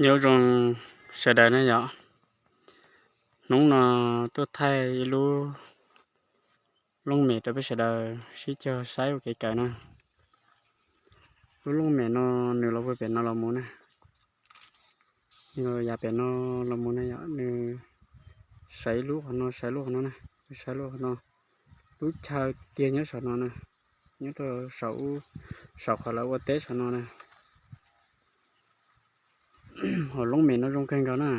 Nyob zoo sawv daws na yom. Hnub no tuaj thaij ib lub looj mem rau peb sawv daws sib cog saib ua kev kawm na. Lub looj mem no nws los puag pem no los mus na. Nws los yav pem no los mus na yom, nws sawv ib lub qhov no, sawv lub qhov no na, nws sawv lub qhov no. Lub chaw tiag nyob saum no na, nyob rau saum, saum qhov lawv ua teb saum no na. Hom looj mem no zoo kawg nkaus na.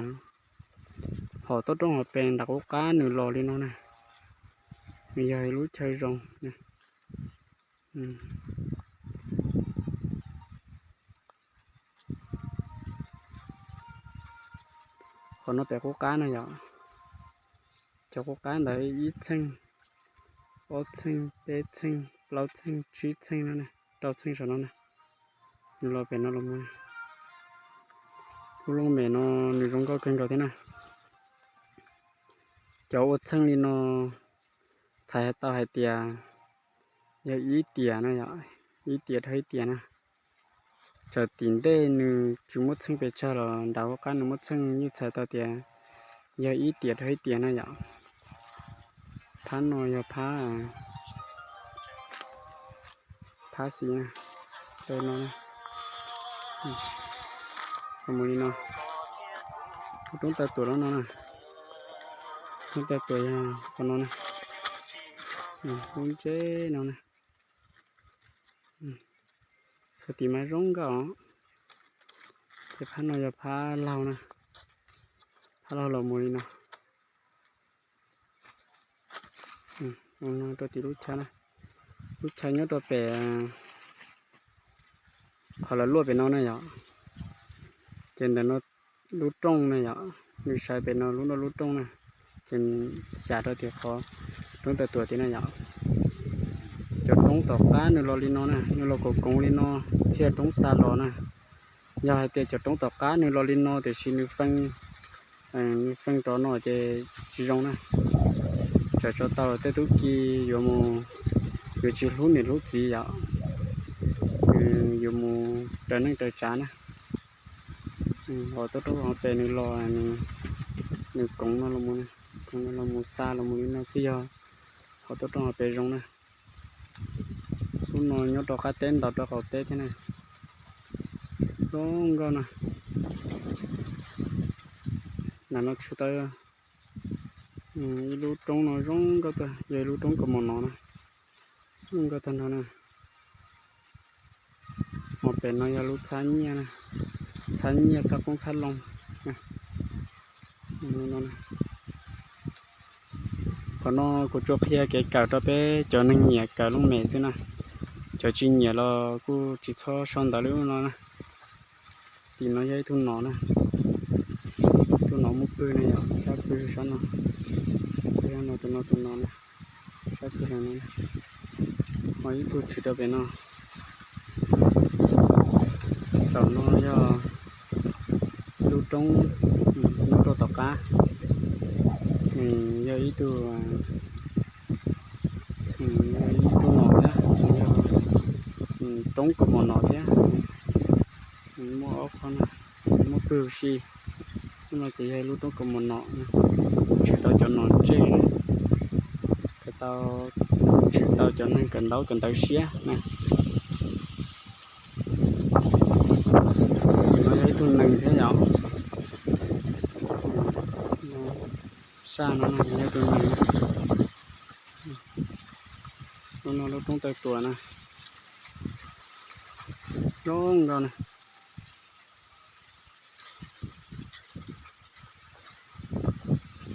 Hom toj roob hauv pes nram qub qab nws los li no na. Nws yog ib lub chaw zoo. Qhov no pem qub qab na yom. Cov qub qab ntawd ib txheej, ob txheej, peb txheej, plaub txheej, tsib txheej no, rau txheej saum no na. Nws los pem no los mus. Lub looj mem no nws zoo nkauj kawg nkaus thiab na. Cov ua txheej li no txhais tau hais tias yog ib tiam na yom, ib tiam dhau ib tiam na. Txawm tim ntej nws tsis muaj txheej pes tsawg los nram qub qab nws muaj txheej yeej txhais tau tias yog ib tiam dhau ib tiam na yom. Phab no yog phab, phab xis na, rau no, mus li no. Lub roob taw tuam lub no na, roob taw tuam yog qhov no na, lub ntsej no na. Txhua tim mas zoo nkauj os. Ces phab no yog phab laug na, phab laug los mus li no. Rau tim lub chaw na, lub chaw nyob rau pem qhov lawv luaj pem no na yom. Ces ntawm no lub rooj na yom, nws sawv pem no lub no lub rooj na, ces xyav rau tim qhov roob taw tuam tim na yom. Cov roob tom qab nws los li no na, nws los koom koov li no, txhiaj roob xa los na. Yog hais tias cov roob tom qab nws los li no tiam sis nws feej, nws feej rov no ces tsis zoo na. Txawm tso tau los tej tub ki yuav mus, yuav tsis hlub niam hlub txiv yom, nws yuav mus raws neej raws tsav na. Hom toj roob hauv pes nws los, nws koov no los, koov no los mus xa los mus li no xwb yog hom toj roob hauv pes zoo na. Lub no nyob rau qab teb ntaus rau qaum teb thiab na. Zoo nkauj na. Ntawm no tshwm tau ib lub roob no zoo nkauj tag, yog ib lub roob kaus mom nov na. Zoo nkauj tag nrho na. Hauv pem no yog lub txhab nyiaj, txhab nyiaj txhab qoob txhab loo. Qhov no kuv tsuas qhia kev kawm rau peb cov neeg nyiam kawm looj mem xwb na. Cov tsis nyiam los kuj tsis txhob sau ntawv li no na. Tim no yog ib tug nom na, ib tug nom muaj pwg na yom, sab pwg sab no, tus no tus nom na, sab pwg no. Ho ib tug tshwm rau pem no. Saum no yog lub roob nyob rau tom qab, yog ib tug, yog ib tug nom thiab, yog roob kaus mom nom thiab. Muaj ob qho no, muaj pwg huv si. Lub no ces yog lub roob kaus mom nom, tshwm tau cov nom ntsej, tau, tshwm tau cov neeg kawm ntaub kawm ntawv siab na. Tim no yog ib tug nees thiab yom. Sab no yog tus nees. Lub no lub roob taw tuam na. Zoo nkauj na.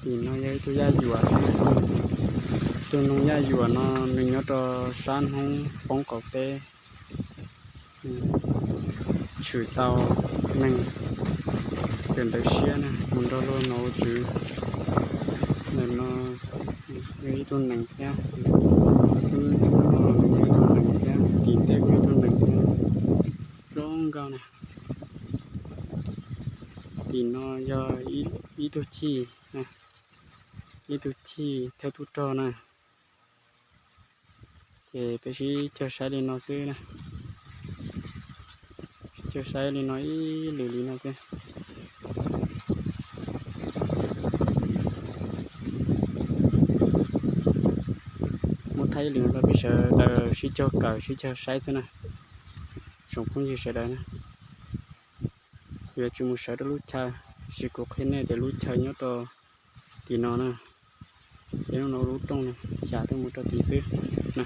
Tim no yog ib tug yaj yuam. Tus noog yaj yuam no nws nyob rau sab hnub poob qaum teb, tshwm tau neeg kawm ntawv siab na, mus nrog luag nom ua tswv. Ntawm no yog ib tug nees thiab, ib tug nees thiab, tim tej kuj ib tug nees thiab. Zoo nkauj na. Tim no yog ib tug chij, ib tug chij thiab tub rog na. Ces peb sib cog saib li no xwb na. Saib li no ib lwm li no xwb. Muab thaij ib lwm no rau peb sawv daws sib cog kawm sib cog saib xwb na. Tsoom phooj ywg sawv daws na, yuav tsis mus sawv rau lub chaw, tab sis kuv qhia nej tias lub chaw nyob rau tim no na. Ces lub no lub rooj xya tuaj mus rau tid xwb na.